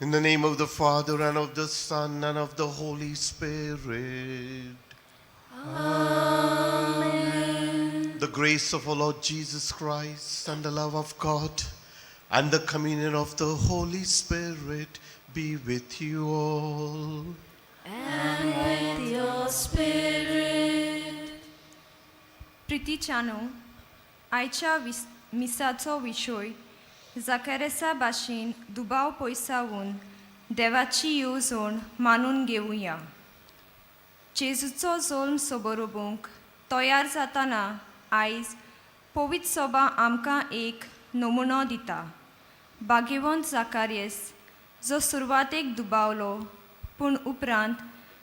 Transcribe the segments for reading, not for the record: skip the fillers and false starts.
In the name of the Father, and of the Son, and of the Holy Spirit. Amen. The grace of our Lord Jesus Christ, and the love of God, and the communion of the Holy Spirit be with you all. And with your spirit. प्रितीच्यानो, आयच्या मिसाचो विशय जाकारेसा भाशेन दुबाव पयसावून देवाची येवजण मानून घेवया. जेजूचो जल्म सोबरोबूंक तयार जाताना आयज पवित्र सोबा आमकां एक नमुनो दिता. भाग्यवंत जाकारियस जो सुरवातेक दुबावलो पूण उपरांत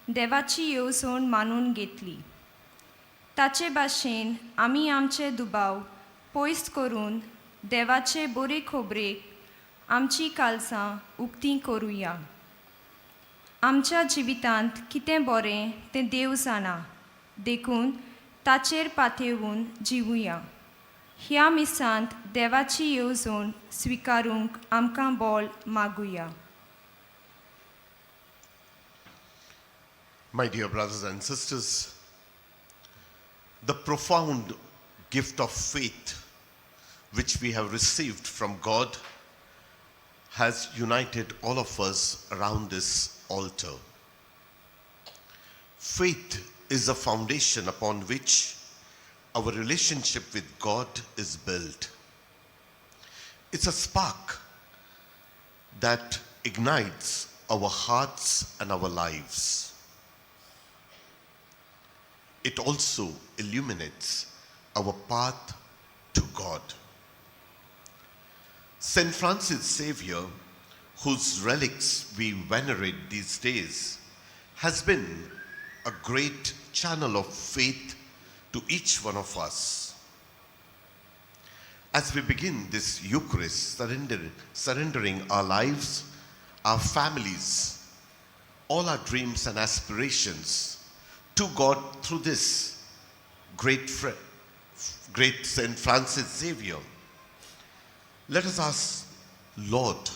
देवाची येवजण मानून घेतली. ताचे भाशेन आमी आमचे दुबाव पयस करून देवाचे बरे खबरेक आमची कालसां उक्ती करुया. आमच्या जिवितांत कितें बरें तें देव जाणा, देखून ताचेर पाथेवन जिवुया. ह्या मिसांत देवाची येवजण स्विकारूंक आमकां बोल मागुया. My dear brothers and sisters, the profound gift of faith which we have received from God has united all of us around this altar. Faith is a foundation upon which our relationship with God is built. It's a spark that ignites our hearts and our lives. It also illuminates our path to God. St. Francis Xavier, whose relics we venerate these days, has been a great channel of faith to each one of us. As we begin this Eucharist, surrendering our lives, our families, all our dreams and aspirations to God through this great St. Francis Xavier, let us ask Lord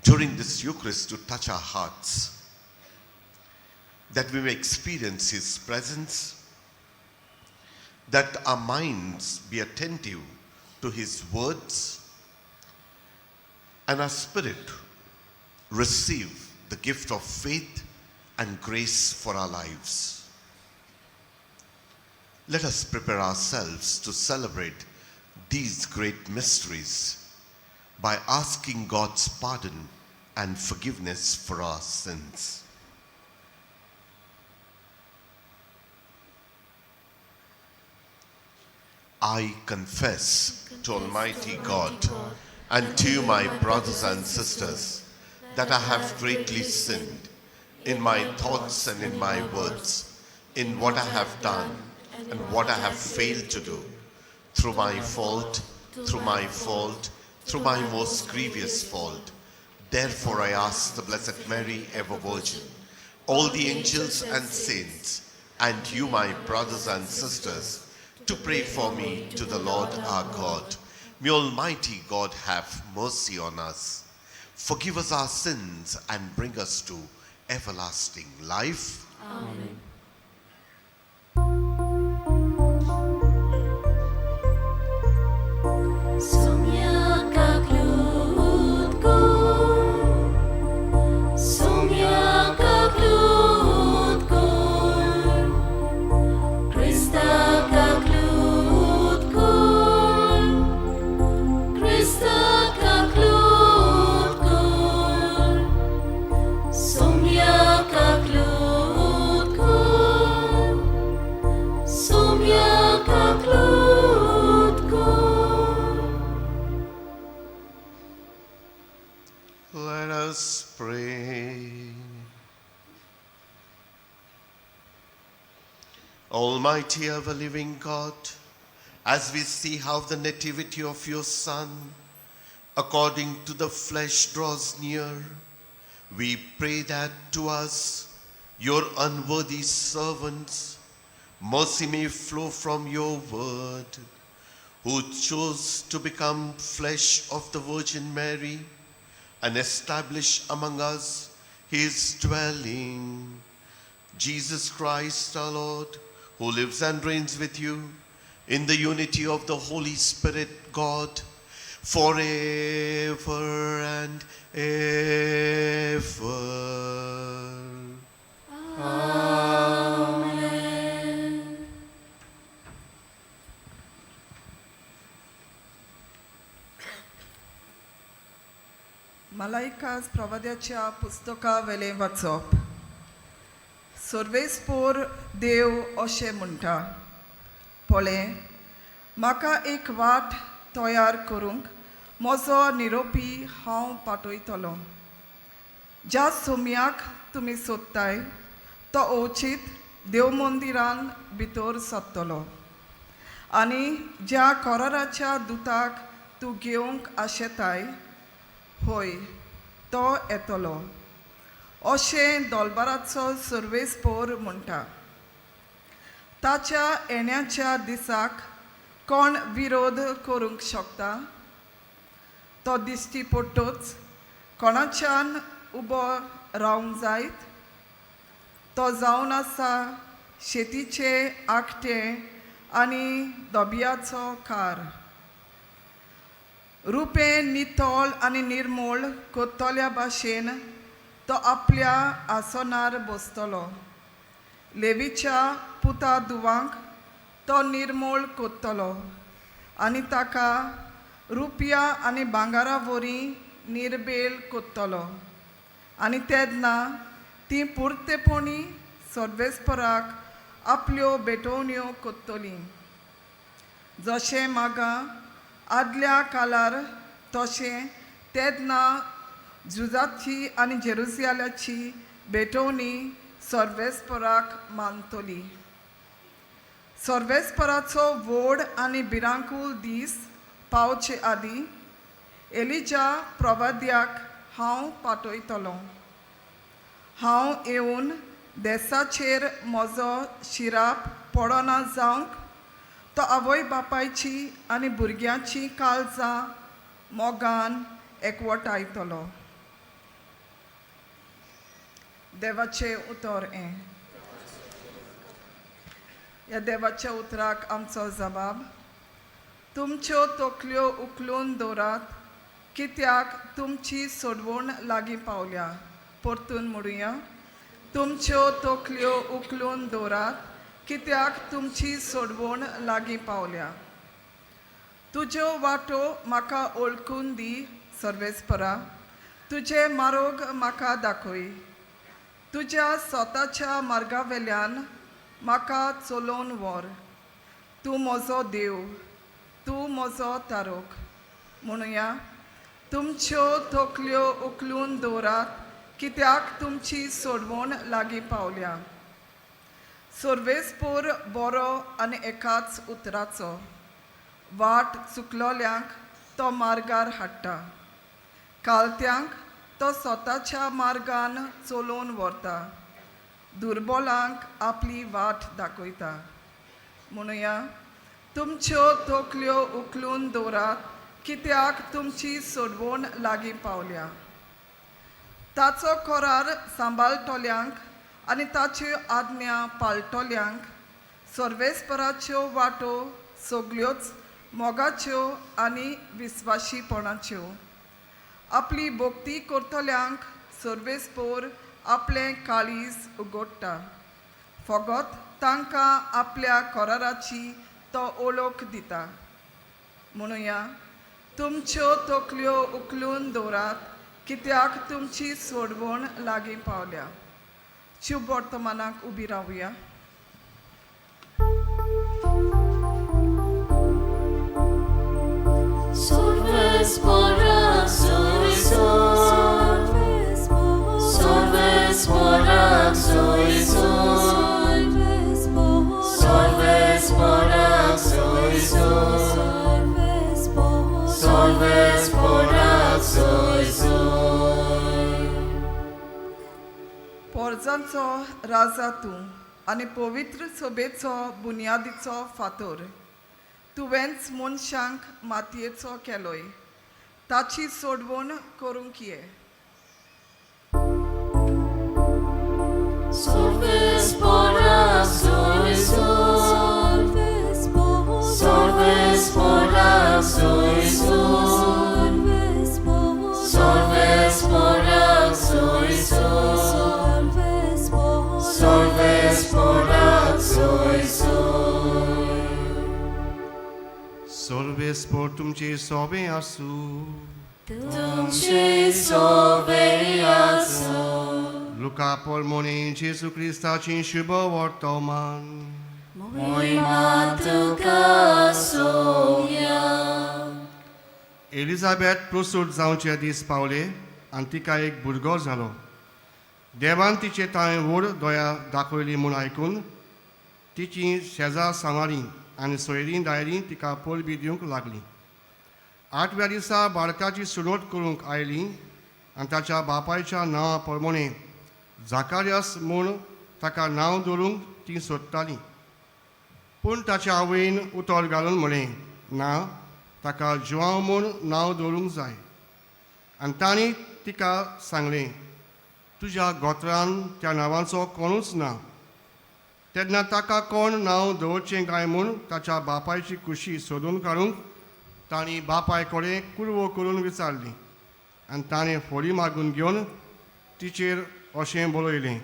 during this Eucharist to touch our hearts, that we may experience His presence, that our minds be attentive to His words, And our spirit receive the gift of faith and grace for our lives. Let us prepare ourselves to celebrate these great mysteries by asking God's pardon and forgiveness for our sins. I confess to Almighty God and to you, my brothers and sisters, that I have greatly sinned in my thoughts and in my words, in what I have done and what I have failed to do, through my fault, through my fault, through my most grievous fault. Therefore I ask the Blessed Mary, ever Virgin, all the angels and saints, and you, my brothers and sisters, to pray for me to the Lord our God. May Almighty God have mercy on us, forgive us our sins, and bring us to everlasting life. Amen. Let us pray. Almighty ever-living God, as we see how the nativity of your Son, according to the flesh, draws near, we pray that to us, your unworthy servants, mercy may flow from your word, who chose to become flesh of the Virgin Mary and establish among us his dwelling. Jesus Christ our Lord, who lives and reigns with you in the unity of the Holy Spirit, God, forever and ever. Amen. मलायकास प्रवाद्याच्या पुस्तका वेलें वाचप. सर्वेस्पोर देव अशें म्हणटा, पळय म्हाका एक वाट तयार करूंक म्हजो निरोपी हांव पाठयतलो. ज्या सोम्याक तुमी सोदताय तो अवचीत देव मंदिरान भितर सरतलो आनी ज्या कराराच्या दुताक तूं घेवंक आशेताय हय तो येतलो अशें दोलबाराचो सर्वेस्पोर म्हणटा. ताच्या येण्याच्या दिसाक कोण विरोध करूंक शकता? तो दिश्टी पडटच कोणाच्यान उबो रावंक जायत? तो जावन आसा शेतीचे आखटे आनी दोब्याचो कार. रुपें नितळ आनी निर्मूळ कोत्तल्या भाशेन तो आपल्या आसनार बसतलो. लेवीच्या पुता दुवांक तो निर्मूळ कोत्तलो आनी ताका रुपया आनी भांगरा वरी निर्बेल कोत्तलो आनी तेन्ना ती पुरतेपणी सर्वेस्पराक आपल्यो भेटवण्यो कोत्तली. जशें म्हाका आदल्या काळार तशें तेन्ना झुजाची आनी जेरुजियालाची भेटवणी सर्वेस्पराक मानतली. सर्वेस्पराचो व्हड आनी भिरांकूळ दीस पावचे आदीं एलिजा प्रवाद्याक हांव पाठयतलो. हांव येवन देसाचेर म्हजो शिराप पडना जावंक तो आवय बापायची आनी भुरग्यांची काळजां मोगान एकवटायतलो. देवाचें उतर हें. ह्या देवाच्या उतराक आमचो जबाब. तुमच्यो तकल्यो उखलून दवरात, कित्याक तुमची सोडवण लागीं पावल्या. परतून म्हणुया, तुमच्यो तकल्यो उखलून दवरात, कित्याक तुमची सोडवण लागीं पावल्या. तुज्यो वाटो म्हाका ओळखून दी सर्वेस्परा, तुजें मारोग म्हाका दाखय. तुज्या स्वताच्या मार्गा वेल्यान म्हाका चलोवन व्हर. तूं म्हजो देव, तूं म्हजो तारोक. म्हणुया, तुमच्यो तकल्यो उखलून दवरात, कित्याक तुमची सोडवण लागीं पावल्या. सर्वेस्पोर बरो आनी एकाच उतराचो, वाट चुकलोल्यांक तो मार्गार हाडटा, कालत्यांक तो स्वताच्या मार्गान चलोवन व्हरता, दुर्बोलांक आपली वाट दाखयता. म्हणुया, तुमच्यो तकल्यो उखलून दवरात, कित्याक तुमची सोडवण लागीं पावल्या. ताचो करार सांबाळटल्यांक आनी ताच्यो आज्ञा पाळटल्यांक सर्वेस्पराच्यो वाटो सगल्योच मोगाच्यो आनी विस्वाशीपणाच्यो. आपली भक्ती करतल्यांक सर्वेस्पोर आपलें काळीज उगडटा, फकत तांकां आपल्या कराराची तो ओळख दिता. म्हणुया, तुमच्यो तकल्यो उखलून दवरात, कित्याक तुमची सोडवण लागीं पावल्या. शुभ वर्तमानाक उबी रावया. Solves por Solves por Solves por पोरजांचो राजा तूं आनी पवित्र सभेचो बुन्यादीचो फातोर. तुवेंच मनशांक मातयेचो केलोय, ताची सोडवण करूंक ये. Solves por Solves por Solves por Solves por सर्वेस्पोर तुमचे सोबे आसूं. तुमचे सोबे आसूं. लुका पोलमोने जेजू क्रिस्ताची शुभ वर्तमान. मोहिमा तुका सोया. एलिझाबेथ प्रोसूट जावचे दीस पावले आनी तिका एक भुरगो जालो. देवान तिचे ताणें व्हड दया दाखयली म्हूण आयकून तिची शेजार सांवारी आनी सोयरीं दायरीं तिका परबी दिवंक लागली. आठव्या दिसा बाळकाची सुनोत करूंक आयली आनी ताच्या बापायच्या नांवा प्रमाणे जाकारियास म्हूण ताका नांव दवरूंक ती सोदताली. पूण ताच्या आवयन उतर घालून म्हळें, ना, ताका जुआंव म्हूण नांव दवरूंक जाय. आनी तांणी तिका सांगलें, तुज्या गोत्रान त्या नांवाचो कोणूच ना. तेन्ना ताका कोण नांव दवरचें काय म्हूण ताच्या बापायची खुशी सोदून काडूंक तांणी बापाय कडेन कुरवो करून विचारली. आनी ताणें फोडी मागून घेवन तिचेर अशें बरयलें,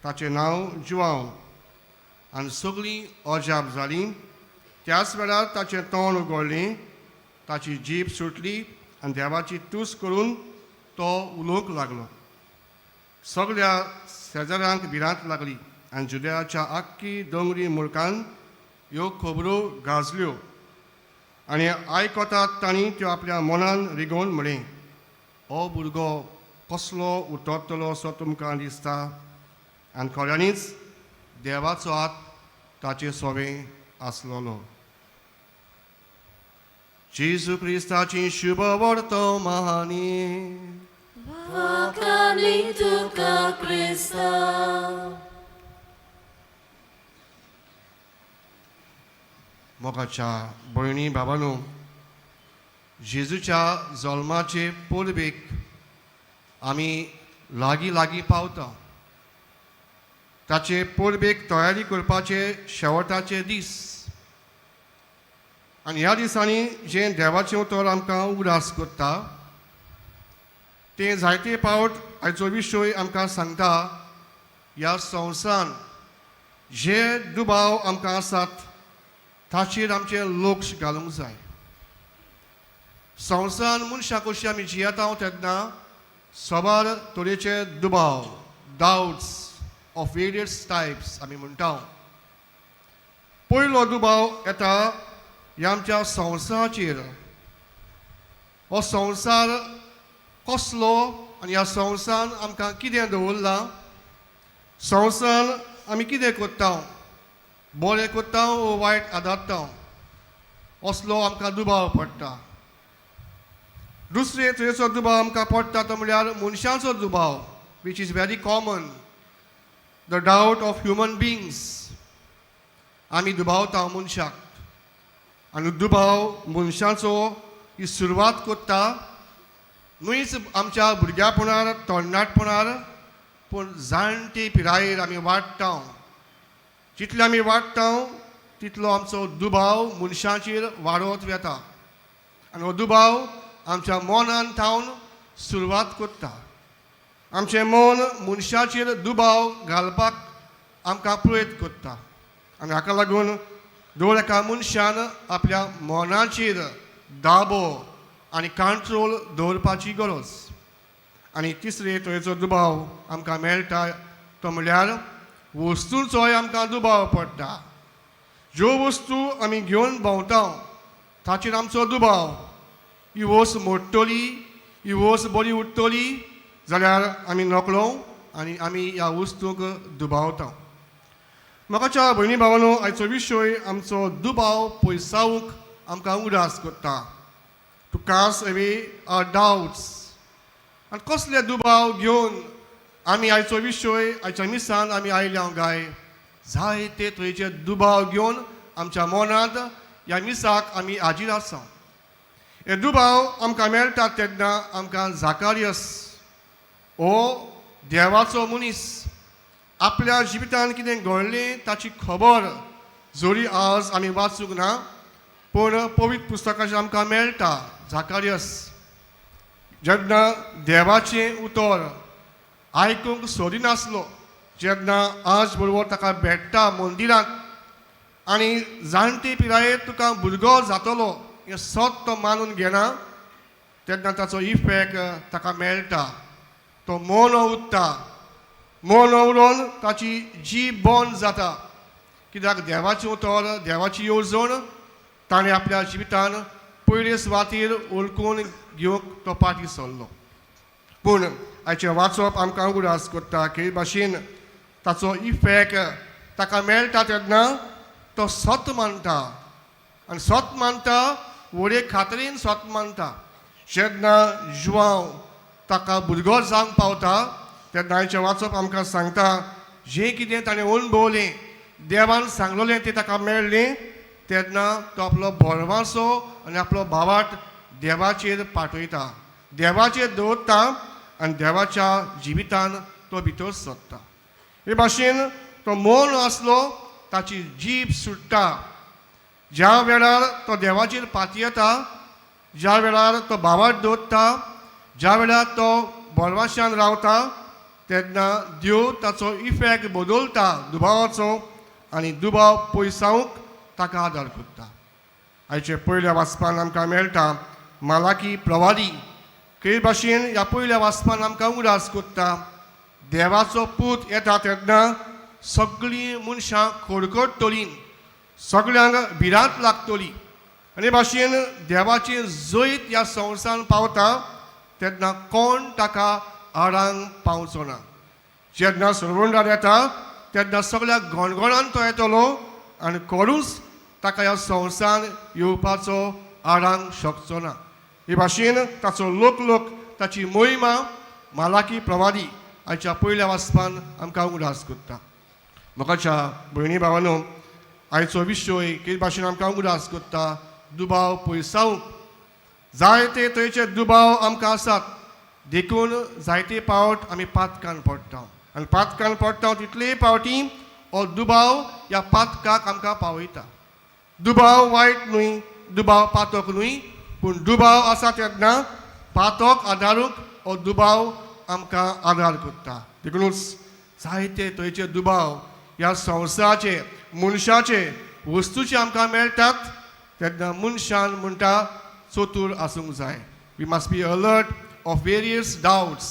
ताचें नांव जुआंव. आनी सगळीं अजाप जालीं. त्याच वेळार ताचें तोंड उगडलें, ताची जीब सुटली आनी देवाची तूस करून तो उलोवंक लागलो. सगळ्या शेजाऱ्यांक भिरांत लागली आनी जुदयाच्या आख्खी दोंगरी मुळकान ह्यो खबरो गाजल्यो. आनी आयकतात तांणी त्यो आपल्या मनान रिगोवन म्हळें, हो भुरगो कसलो उतरतलो असो तुमकां दिसता. आनी खऱ्यांनीच देवाचो हात ताचे सोबें आसलेलो. जेजू क्रिस्ताची शुभ वर्तमानी. वाखाणी तुका क्रिस्ता. मोगाच्या भयणी बाबानो, जेजूच्या जल्माचे परबेक आमी लागीं लागीं पावता. ताचे परबेक तयारी करपाचे शेवटाचे दीस. आनी ह्या दिसांनी जें देवाचें उतर आमकां उगडास करता ते जायते पावट आयचो विशय आमकां सांगता ह्या संवसारान जे दुबाव आमकां आसात ताचेर आमचें लक्ष घालूंक जाय. संवसारान मनशां कशी आमी जियेता तेन्ना सबार तरेचे दुबाव, डावट्स ऑफ वेरियस टायप्स आमी म्हणटा. पयलो दुबाव येता ह्या आमच्या संवसाराचेर. हो संवसार कसलो आनी ह्या संवसारान आमकां कितें दवरलां, संवसारान आमी कितें करता, बरें करता वो वायट आदारता, असलो आमकां दुबाव पडटा. दुसरे तरेचो दुबाव आमकां पडटा तो म्हणल्यार मनशाचो दुबाव, which is very common, the doubt of human beings. आमी दुबावता मनशाक आनी दुबाव मनशाचो ही सुरवात करता न्हूच आमच्या भुरग्यापणार, तरणाटपणार, पूण जाणटे पिरायेर आमी वाडटा. जितले आमी वाडटा तितलो आमचो दुबाव मनशाचेर वाडत वता आनी हो दुबाव आमच्या मनान थावन सुरवात करता. आमचें मन मनशाचेर दुबाव घालपाक आमकां प्रयत्न करता आनी हाका लागून दर एका मनशान आपल्या मनाचेर दाबो आनी कंट्रोल दवरपाची गरज. आनी तिसरे तरेचो दुबाव आमकां मेळटा तो म्हणल्यार वस्तूंचोय आमकां दुबाव पडटा. ज्यो वस्तू आमी घेवन भोंवता ताचेर आमचो दुबाव, ही वस्त मोडटली, ही वस्त बरी उरतली जाल्यार आमी नकळो आनी आमी ह्या वस्तूंक दुबावता. म्हाकाच्या भयणी भावानो, आयचो विशय आमचो दुबाव पयसावूंक आमकां उदास करता, to cast away our doubts. आनी कसले दुबाव घेवन आमी आयचो विशय आयच्या मिसान आमी आयल्या गाय? जायते तरेचे दुबाव घेवन आमच्या मनांत ह्या मिसाक आमी हाजीर आसा. हे दुबाव आमकां मेळटात तेन्ना आमकां जाकारियस हो देवाचो मनीस आपल्या जिवितान कितें घडलें ताची खबर जरी आज आमी वाचूंक ना, पूण पवित्र पुस्तकाचेर आमकां मेळटा. जाकारियस जेन्ना देवाचें उतर आयकूंक सोदिनासलो, जेन्ना आज बरोबर ताका भेट्टा मंदिरांत आनी जाणटे पिरायेर तुका भुरगो जातलो हें सत तो मानून घेना, तेन्ना ताचो इफेक्ट ताका मेळटा. तो मोनो उरता, मोनो उरोन ताची जीब बंद जाता, कित्याक देवाचें उतर, देवाची येवजण ताणें आपल्या जिवितान पयले सुवातेर वळखून घेवंक तो फाटीं सरलो. पूण आयचें वाचप आमकां उगडास करता की भाशेन ताचो इफेक्ट ताका मेळटा तेन्ना तो सत मानता आनी सत मानता व्हडे खात्रीन सत मानता. जेन्ना जुवांव ताका भुरगो जावंक पावता तेन्ना आयचें वाचप आमकां सांगता जें कितें ताणें अणभवलें, देवान सांगलेलें तें ताका मेळ्ळें, तेन्ना तो आपलो भरवासो आनी आपलो भावाट देवाचेर पाठयता, देवाचेर दवरता आनी देवाच्या जिवितान तो भितर सरता. हे भाशेन तो मौन आसलो, ताची जीब सुट्टा. ज्या वेळार तो देवाचेर पातयेता, ज्या वेळार तो भावाट दवरता, ज्या वेळार तो भरवाश्यान रावता, तेन्ना देव ताचो इफेक्ट बदलता दुबावाचो आनी दुबाव पयसावंक ताका आदार करता. आयचे पयल्या वाचपान आमकां मेळटा मालाकी प्रवादी कई भाशेन ह्या पयल्या वाचपान आमकां उगडास करता देवाचो पूत येता तेन्ना सगळीं मनशां खडखडटलीं, सगळ्यांक भिरांत लागतली. आनी भाशेन देवाचें जैत ह्या संवसारान पावता तेन्ना कोण ताका आडांक पावचो ना. जेन्ना सरवंडार येता तेन्ना सगळ्या गणगणान तो येतलो आनी कोणूच ताका ह्या संवसारान येवपाचो आडांक शकचो ना. हे भाशेन ताचो लोक लोक ताची मोहिमा मालाकी प्रवादी आयच्या पयल्या वाचपान आमकां उगडास करता. म्हाकाच्या भयणी भावानो, आयचो विशय कितें भाशेन आमकां उगडास करता दुबाव पयसावंक. जायते तरेचे दुबाव आमकां आसात, देखून जायते पावट आमी पातकान पडटा आनी पातकान पडटा तितले पावटी हो दुबाव ह्या पातकाक आमकां पावयता. दुबाव वायट न्हय, दुबाव पातक न्हय, पूण दुबाव आसा तेन्ना पातक आदारूंक हो दुबाव आमकां आदार करता. देखूनच जायते तरेचे दुबाव ह्या संवसाराचे, मनशाचे, वस्तूचे आमकां मेळटात. तेन्ना मनशान म्हणटा चतूर आसूंक जाय. We must be alert of various doubts,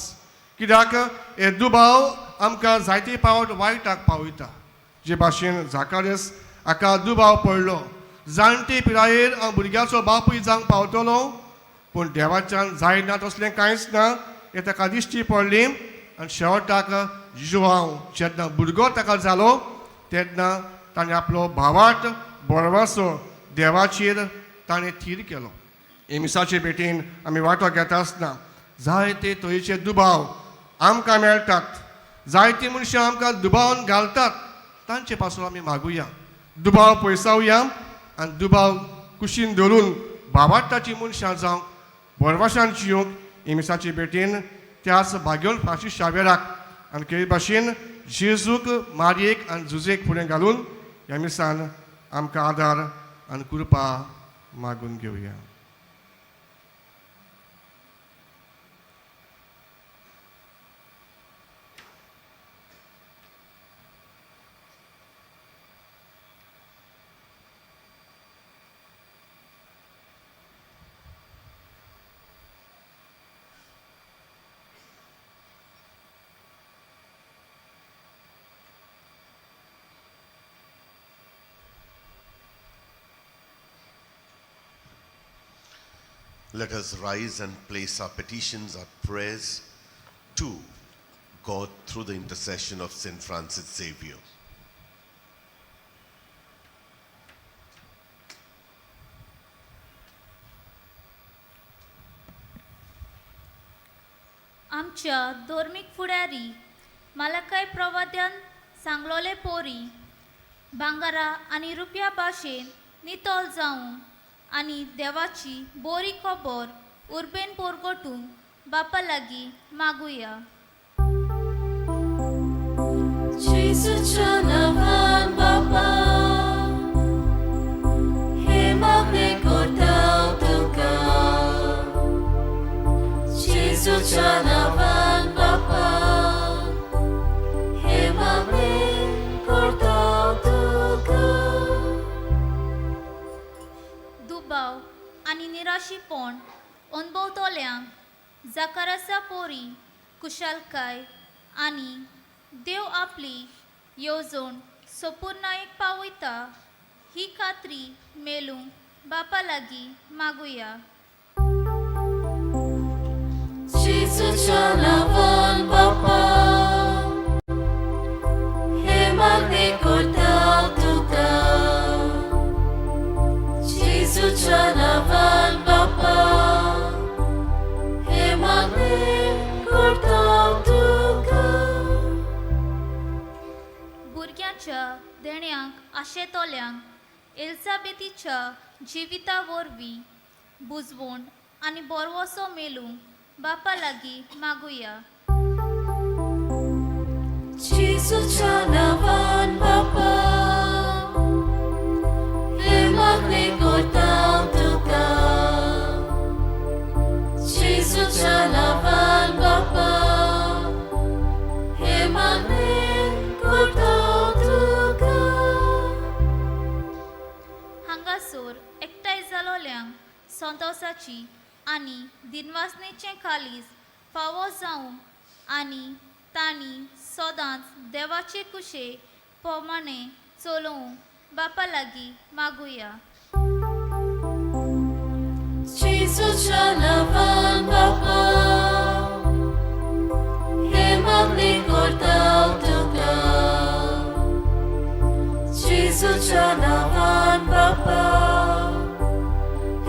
कित्याक हे दुबाव आमकां जायते पावट वायटाक पावयता. जे भाशेन जाकारियस हाका दुबाव पडलो, जाणटे पिरायेर हांव भुरग्याचो बापूय जावंक पावतलो, पूण देवाच्यान जायना तसलें कांयच ना हें ताका दिश्टी पडली. आनी शेवटाक जुवांव जेन्ना भुरगो ताका जालो तेन्ना ताणें आपलो भावार्थ भरवंसो देवाचेर ताणें थीर केलो. हे मिसाचे भेटीन आमी वांटो घेता आसतना जायते तरेचे दुबाव आमकां मेळटात, जायतीं मनशां आमकां दुबावान घालतात. तांचे पासून आमी मागुया, दुबाव पयसावया आनी दुबाव कुशीन धरून भावार्थाची मनशां जावंक भरवशान जियोंक हे मिसाचे भेटीन त्याच भाग्योल फ्रांसीस शावेराक आनी केळी भाशेन जेजूक, मारयेक आनी जुजेक फुडें घालून ह्या मिसान आमकां आदार आनी कृपा मागून घेवया. Let us rise and place our petitions, our prayers to God through the intercession of St. Francis Xavier. आमच्या धर्मीक फुडारी मालाकाय प्रवाद्यान सांगलोले पोरी भांगरा आनी रुपया भाशेन नितळ जावंक आनी देवाची बोरी खबर उर्बेन पोरगटूंक बापा लागीं मागुया. जेजूच्या नांवान बापा, हे मागणें करता तुका. जेजूच्या नांवान बापा, हे मागणें करता तुका. दुबाव आनी निराशीपण अणभवतल्यांक जाकारासा पोरी कुशालकाय आनी देव आपली येवजण सोपुर्णायेक पावयता ही खात्री मेलूंक बापा लागीं मागुया. जेजूच्या नांवान बापा, हे मागणें करता तुका. जेजूच्या नांवान बापा, हे मागणें करता तुका. भुरग्यांच्या देण्यांक आशेतल्यांक एलिझाबेथीच्या जिविता वरवीं बुजवण आनी बरवसो मेलूंक बापा लागीं मागुया. जेजूच्या नांवान बापा, हे मागणें करता तुका. जेजूच्या नांवान बापा, हे मागणें करता तुका. हांगासर एकठांय जालोल्यांक संतोसाची आनी दिनवासनेचें कालीज फावो जावंक आनी तांणी सदांच देवाचे कुशे प्रमाणे चलोवंक बापा लागीं मागुया. जेजूच्या नांवान बापा, हे मागणें करता तुका. जेजूच्या नांवान बापा,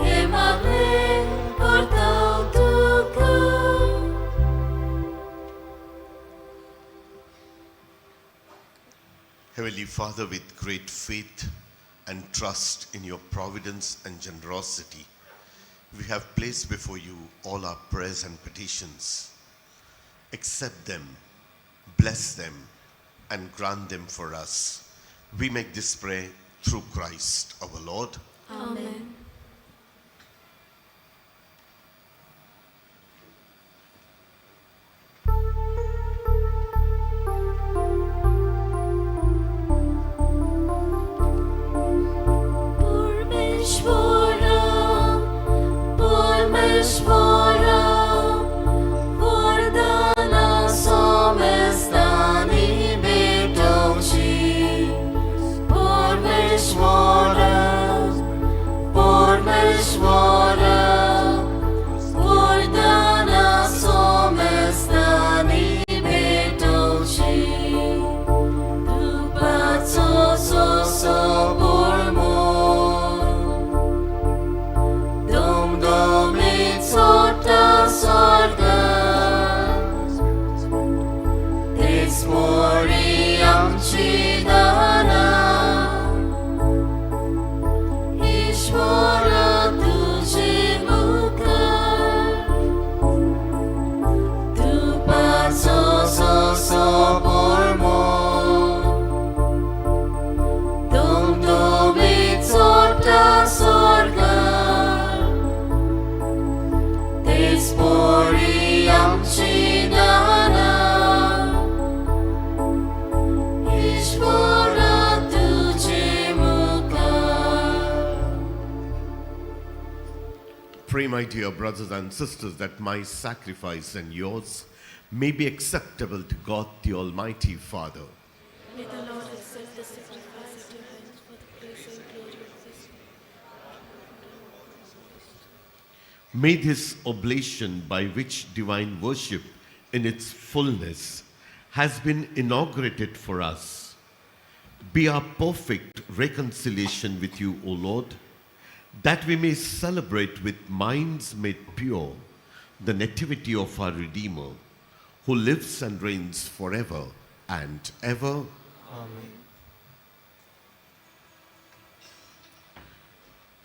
हे मागणें करता तुका. Heavenly Father, with great faith and trust in your providence and generosity, we have placed before you all our prayers and petitions. Accept them, bless them, and grant them for us. We make this prayer through Christ our Lord. Amen. Pray, my dear brothers and sisters, that my sacrifice and yours may be acceptable to God the Almighty Father. May the Lord accept the sacrifice at your hands for the praise and glory of his name. May this oblation, by which divine worship in its fullness has been inaugurated for us, be our perfect reconciliation with you, O Lord, that we may celebrate with minds made pure the nativity of our Redeemer, who lives and reigns forever and ever. Amen.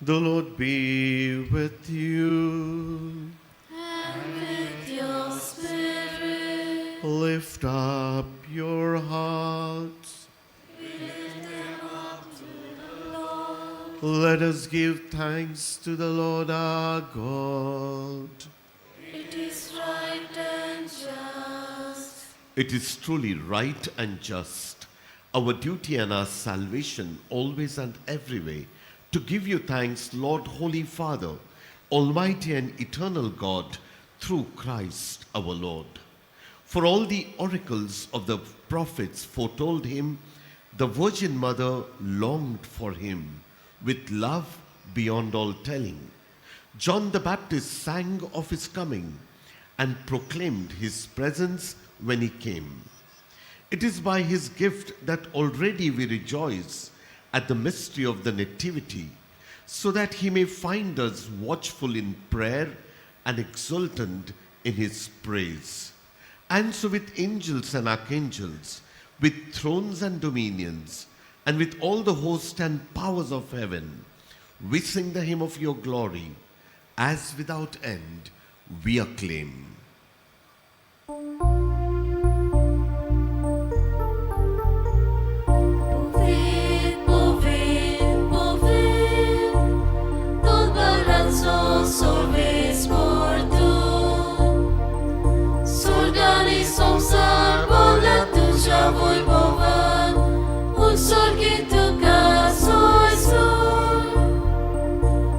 The Lord be with you. And with your spirit, Lift up your hearts. lift them up to the Lord. Let us give thanks to the Lord our God. It is right and just. It is truly right and just, our duty and our salvation, always and everywhere, to give you thanks, Lord, Holy Father, Almighty and eternal God, through Christ our Lord. For all the oracles of the prophets foretold him, the Virgin Mother longed for him with love beyond all telling. John the Baptist sang of his coming and proclaimed his presence when he came. It is by his gift that already we rejoice at the mystery of the Nativity, so that he may find us watchful in prayer and exultant in his praise. And so with angels and archangels, with thrones and dominions, and with all the host and powers of heaven, we sing the hymn of your glory, as without end we acclaim. Povit, povit, povit, tot baranzo solvis mortu. Surgani somsar bola tuja voi bovan, un sorgi tuca soi sur.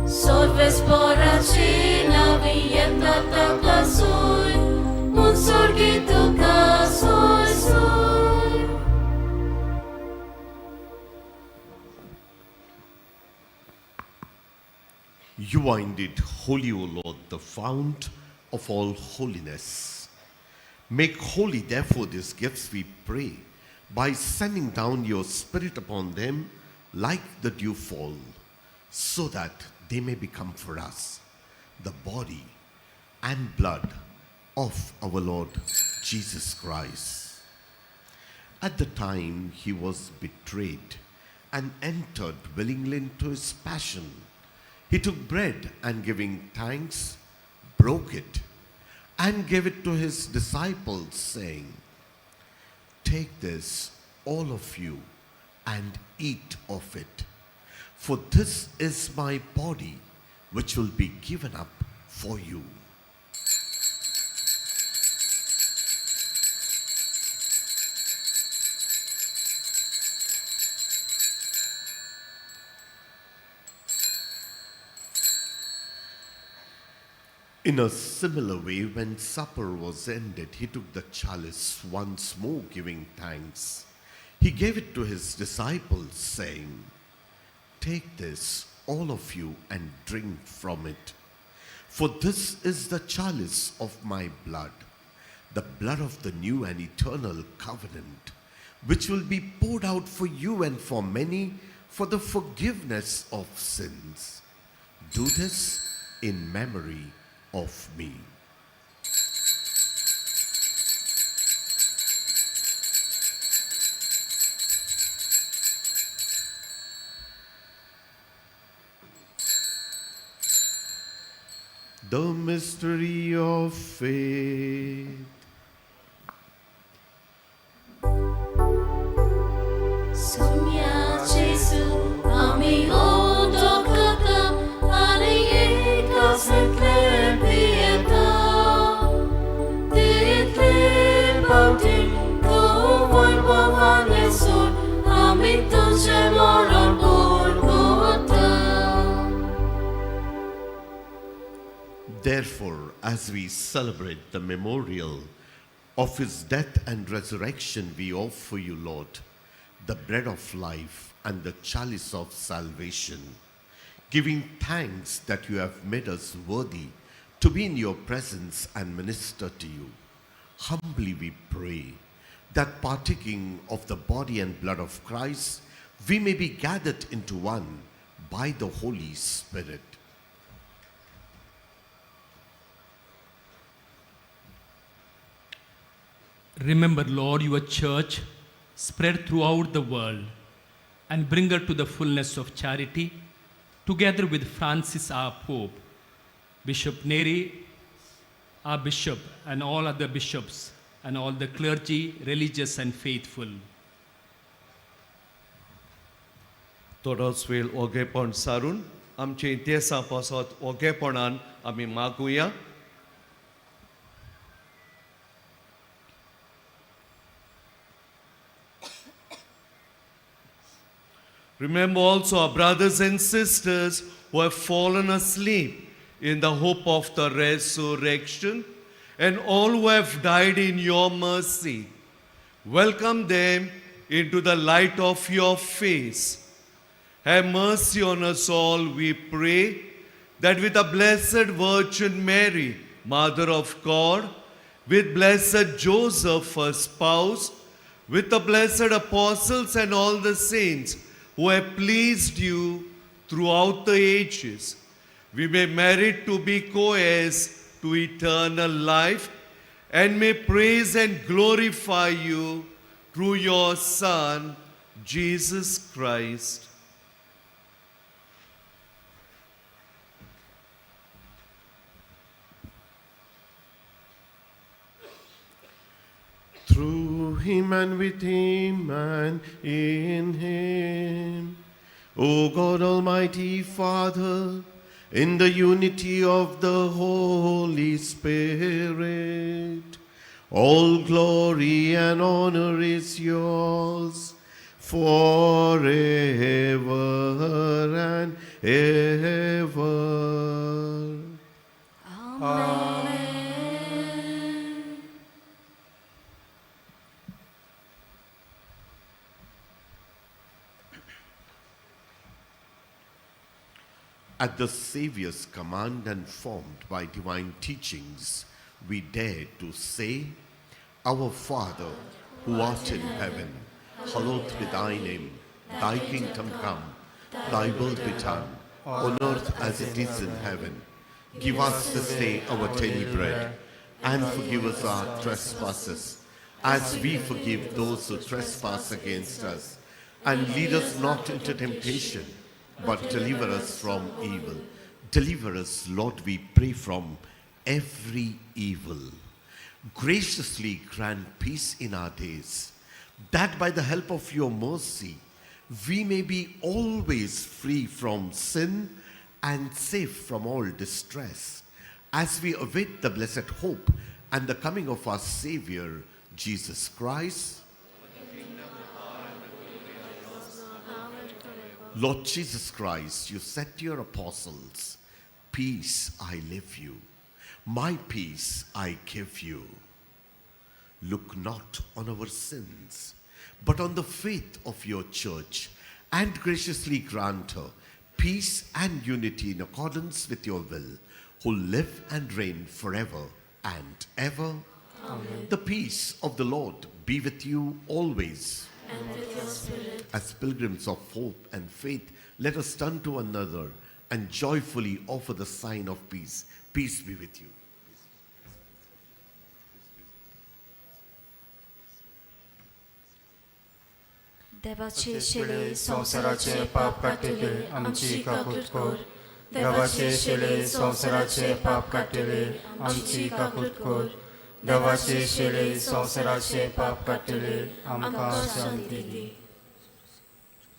Solves poracina vieta tacla sui, un sorgi tuca soi sur. You are indeed holy, O Lord, the fount of all holiness. Make holy, therefore, these gifts, we pray, by sending down your Spirit upon them like the dewfall, so that they may become for us the body and blood of our Lord Jesus Christ. At the time he was betrayed and entered willingly into his passion, he took bread and, giving thanks, broke it and gave it to his disciples, saying, "Take this, all of you, and eat of it, for this is my body, which will be given up for you." In a similar way, when supper was ended, he took the chalice once more, giving thanks. He gave it to his disciples, saying, "Take this, all of you, and drink from it. For this is the chalice of my blood, the blood of the new and eternal covenant, which will be poured out for you and for many for the forgiveness of sins. Do this in memory of me." The mystery of faith. Sumya Jesu, ami odokata, ani ekasetle pieta. Title bauti, tu voi bovanesur, ami tuje moron porgota. Therefore, as we celebrate the memorial of his death and resurrection, we offer you, Lord, the bread of life and the chalice of salvation, giving thanks that you have made us worthy to be in your presence and minister to you. Humbly we pray that partaking of the body and blood of Christ, we may be gathered into one by the Holy Spirit. Remember, Lord, your church spread throughout the world and bring her to the fullness of charity, together with Francis our Pope, Bishop Neri, our Bishop, and all other bishops, and all the clergy, religious and faithful. थोडोच वेळ ओगेपण सारून आमचे देसा पासत ओगेपणान आमी मागुया. Remember also our brothers and sisters who have fallen asleep in the hope of the resurrection, and all who have died in your mercy. Welcome them into the light of your face. Have mercy on us all, we pray, that with the Blessed Virgin Mary, Mother of God, with blessed Joseph, her spouse, with the blessed apostles and all the saints who have pleased you throughout the ages, we may merit to be co-heirs to eternal life, and may praise and glorify you through your Son, Jesus Christ. Through him and with him and in him, O God Almighty Father, in the unity of the Holy Spirit, all glory and honor is yours forever and ever. At the Savior's command and formed by divine teachings, we dare to say, Our Father, who art in heaven, hallowed be thy name. Thy kingdom come, thy will be done, on earth as it is in heaven. Give us this day our daily bread, and forgive us our trespasses, as we forgive those who trespass against us. And lead us not into temptation, but deliver us from evil. Deliver us, Lord, we pray, from every evil. Graciously grant peace in our days, that by the help of your mercy, we may be always free from sin and safe from all distress, as we await the blessed hope and the coming of our Savior, Jesus Christ. Lord Jesus Christ, you said to your apostles, Peace I leave you, my peace I give you. Look not on our sins, but on the faith of your church, and graciously grant her peace and unity in accordance with your will, who live and reign forever and ever. Amen. The peace of the Lord be with you always. And with your spirit. As pilgrims of hope and faith, let us turn to another and joyfully offer the sign of peace. Peace be with you. देवाचे शिले संवसाराचे पाप काडटले आमची काकूट कर. देवाचे शिले संवसाराचे पाप काडटले आमची काकूट कर. देवाचे शिले संवसाराचे पाप काडटले आमकां शांती दी.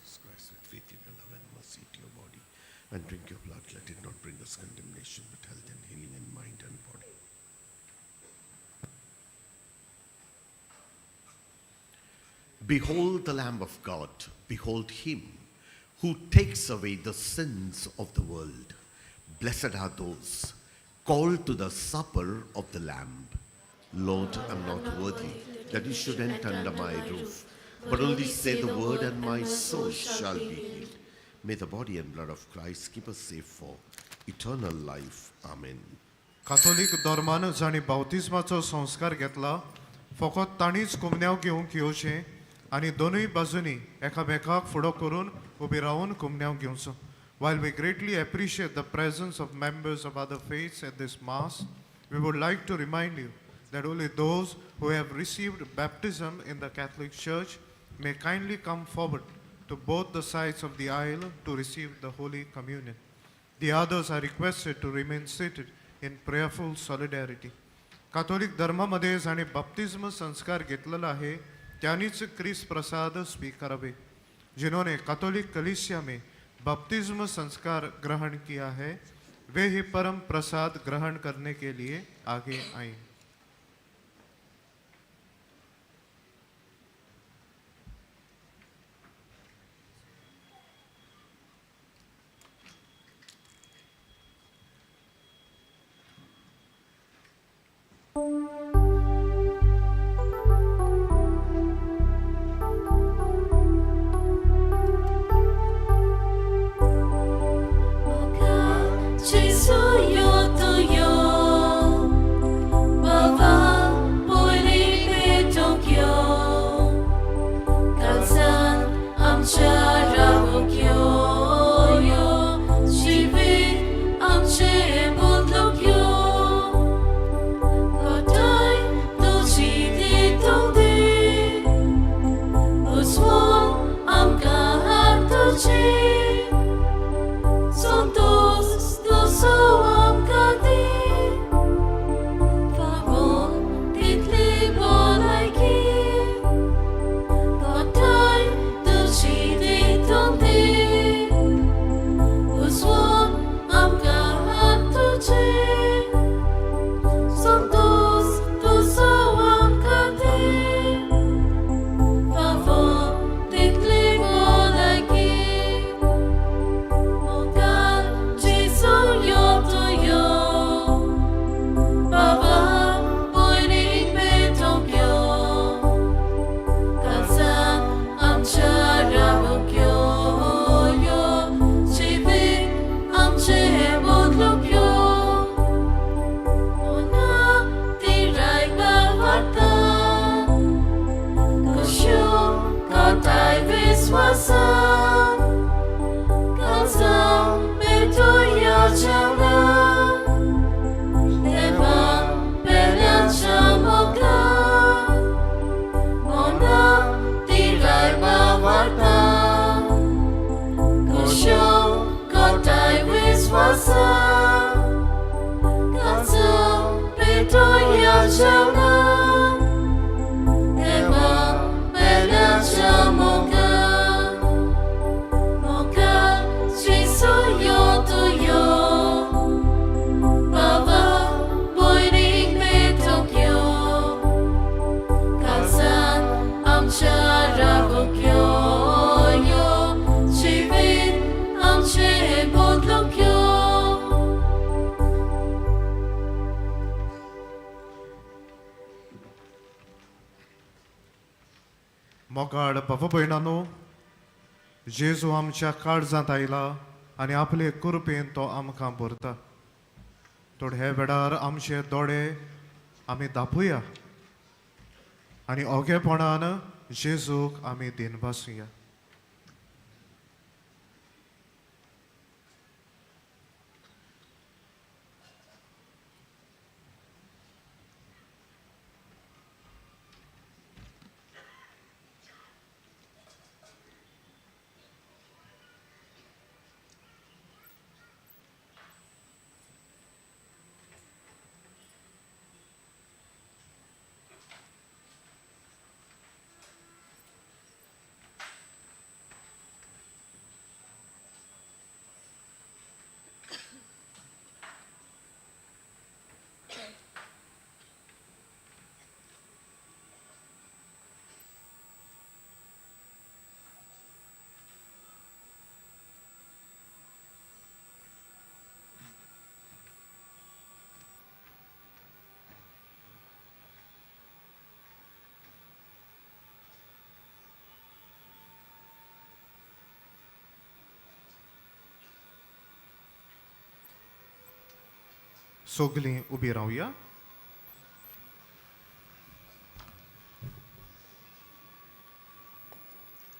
Jesus Christ, with faith in your love and mercy to your body, and drink your blood. Let it not bring us condemnation, but health and healing in mind and body. Behold the Lamb of God, behold him who takes away the sins of the world. Blessed are those Called to the supper of the Lamb. Lord, I'm not worthy that you should enter under my roof, but only say the word, and my soul shall be healed. May the body and blood of Christ keep us safe for eternal life. Amen. Catholic धर्मान जांणी बावतिज्माचो संस्कार घेतला फकत तांणीच कुमन्यांव घेवंक येवचें आनी दोनूय बाजूंनी एकामेकाक फुडो करून उबी रावन कुमन्यांव घेवचो. While we greatly appreciate the presence of members of other faiths at this Mass, we would like to remind you that only those who have received baptism in the Catholic Church may kindly come forward to both the sides of the aisle to receive the Holy Communion. The others are requested to remain seated in prayerful solidarity. Catholic धर्मामध्ये जाणे बाप्तिज्म संस्कार घेतलेला आहे त्यांनीच क्रिस प्रसाद स्वीकारावे. जिन्होंने Catholic कलीसिया में बपतिस्म संस्कार ग्रहण किया है वे ही परम प्रसाद ग्रहण करने के लिए आगे आए. मोगाड बाबा भयणानो, जेजू आमच्या काळजांत आयला आनी आपले कृपेन तो आमकां भरता. थोडे वेळार आमचे दोळे आमी दापुया आनी ओगेपणान जेजूक आमी दिनवासुया. सगलीं उबी रावया.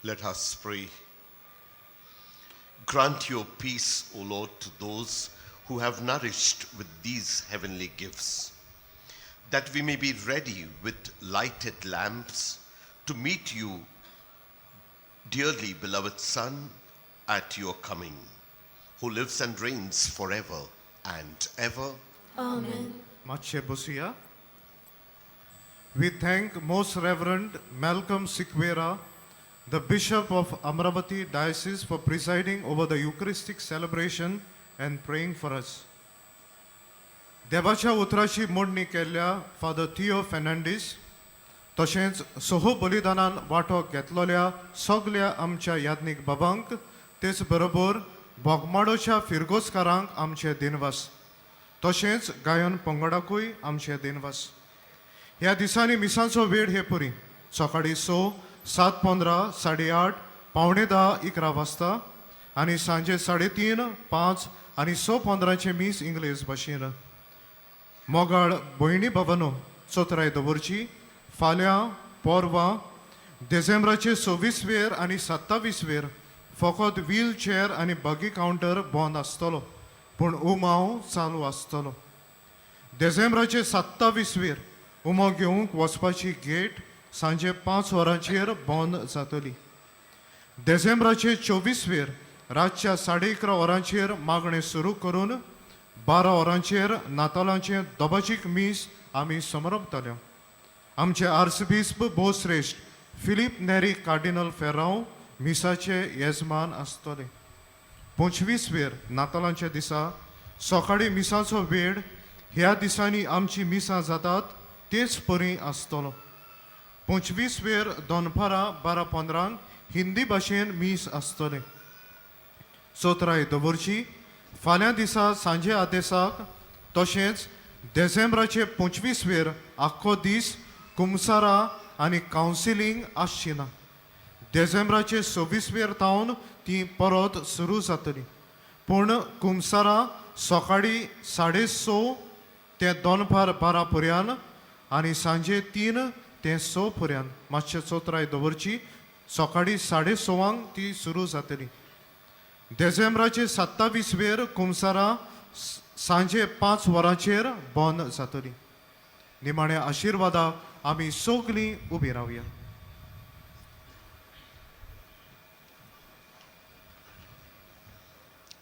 Let us pray. Grant your peace, O Lord, to those who have nourished with these heavenly gifts, that we may be ready with lighted lamps to meet you, dearly beloved Son, at your coming, who lives and reigns forever and ever. Amen. मातशें बसुया. We thank Most Reverend Malcolm Sequeira, the Bishop of Amravati Diocese, for presiding over the Eucharistic celebration and praying for us. देवाच्या उतराची मोडणी केल्ल्या father थियो फेर्नांडीस, तशेंच Soho बलिदानान वांटो घेतलेल्या सगल्या आमच्या याज्ञीक बाबांक, तेच बरोबर बोगमाडोच्या फिरगोजकारांक आमचे दिनवास, तशेंच गायन पंगडाकूय आमचे दिनवास. ह्या दिसांनी मिसांचो वेळ हे पुरी सकाळीं 6, 7:15, 8:30, 9:45, 11 वाजता आनी सांजे 3:30, 5 आनी 6:15 मीस इंग्लीश भाशेन. मोगाळ भयणी भावानो, चोत्राय दवरची, फाल्यां पोरवां डिसेंबराचे 26 वेर आनी 27 वेर फकत व्हील चेअर आनी बगी कावंटर बंद आसतलो, पूण उमाव चालू आसतलो. डिसेंबराचे 27 वेर उमो घेवंक वचपाची गेट सांजे 5 वरांचेर बंद जातली. डिसेंबराचे 24 वेर रातच्या 11:30 वरांचेर मागणें सुरू करून 12 वरांचेर नातालांचें दोबाजीक मीस आमी समरपतले. आमचे आर्सबिस्प भोवश्रेश्ठ फिलीप नेरी कार्डिनल फेरांव मिसाचे येजमान आसतले. 25 वेर नातालांच्या दिसा सकाळीं मिसाचो वेळ ह्या दिसांनी आमची मिसां जातात तेच परी आसतलो. 25 वेर दनपारां 12:15 हिंदी भाशेन मीस आसतलें. चोत्राय दवरची, फाल्यां दिसा सांजे आदेसाक तशेंच डिसेंबराचे 25 वेर आख्खो दीस कुमसारां आनी कावन्सिलींग आसची ना. डिसेंबराचे 26 वेर तावन ती परत सुरू जातली, पूण कुमसारां सकाळीं 6:30 ते दनपार 12 पर्यान आनी सांजे 3 ते 6 पर्यान. मातशें चोत्राय दवरची, सकाळीं 6:30 ती सुरू जातली. डिसेंबराचे 27 वेर कुमसारां सांजे 5 वरांचेर बंद जातली. निमाण्या आशिर्वादाक आमी सगलीं उबी रावया.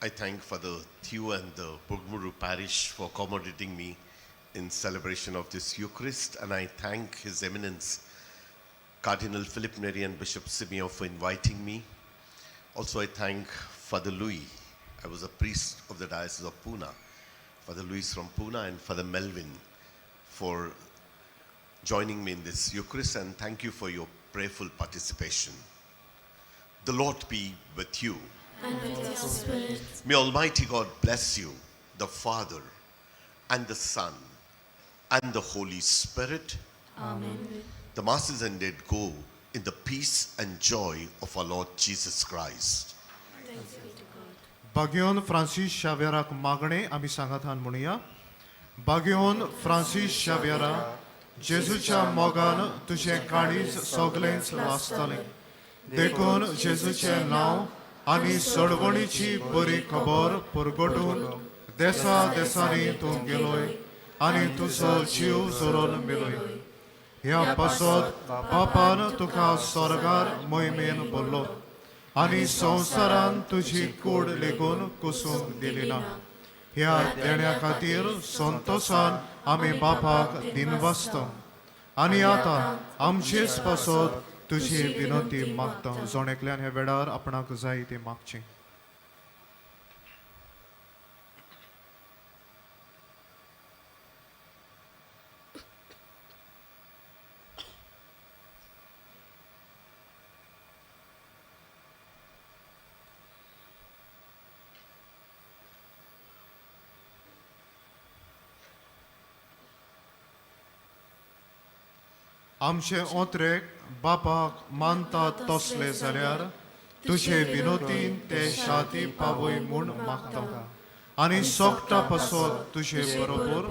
I thank Father Theo and the Bogmalo Parish for accommodating me in celebration of this Eucharist, and I thank His Eminence Cardinal Philip Neri and Bishop Simeon for inviting me. Also, I thank Father Louis. I was a priest of the Diocese of Pune. Father Louis from Pune and Father Melvin for joining me in this Eucharist, and thank you for your prayerful participation. The Lord be with you. And with your spirit. May Almighty God bless you, the Father, and the Son, and the Holy Spirit. Amen. The Mass is ended. Go in the peace and joy of our Lord Jesus Christ. Thanks be to God. बागयोन Francis शाव्यराक मागणें आमी सांगातान म्हणुया. बागयोन Francis शाव्यरा, जेजूच्या मोगान तुजें काळीज सगलेंच वाचतलें, देखून जेजूचें नांव आनी सोडवणीची बरी खबर परगटून देसा देसांनी तूं गेलोय आनी तुजो जीव जोरोन मेलोय. ह्या पासत बापान तुका स्वर्गार मोहिमेन भरलो आनी संवसारान तुजी कूड लेगून कुसूंक दिली ना. ह्या देण्या खातीर संतोसान आमी बापाक दिनवासता आनी आतां आमचेच पासत तुजी विनंती मागता. जण एकल्यान ह्या वेळार आपणाक जाय तें मागचें. आमचे ओत्रेक बापाक मानतात तसले जाल्यार तुजे विनोदीन ते शाती पावय म्हूण मागता. आनी सोकटा पासत तुजे बरोबर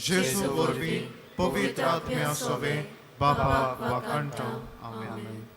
जेजू वरवीं पवित्र आत्म्या सोवे बाबा वाखाणटा. आमेन.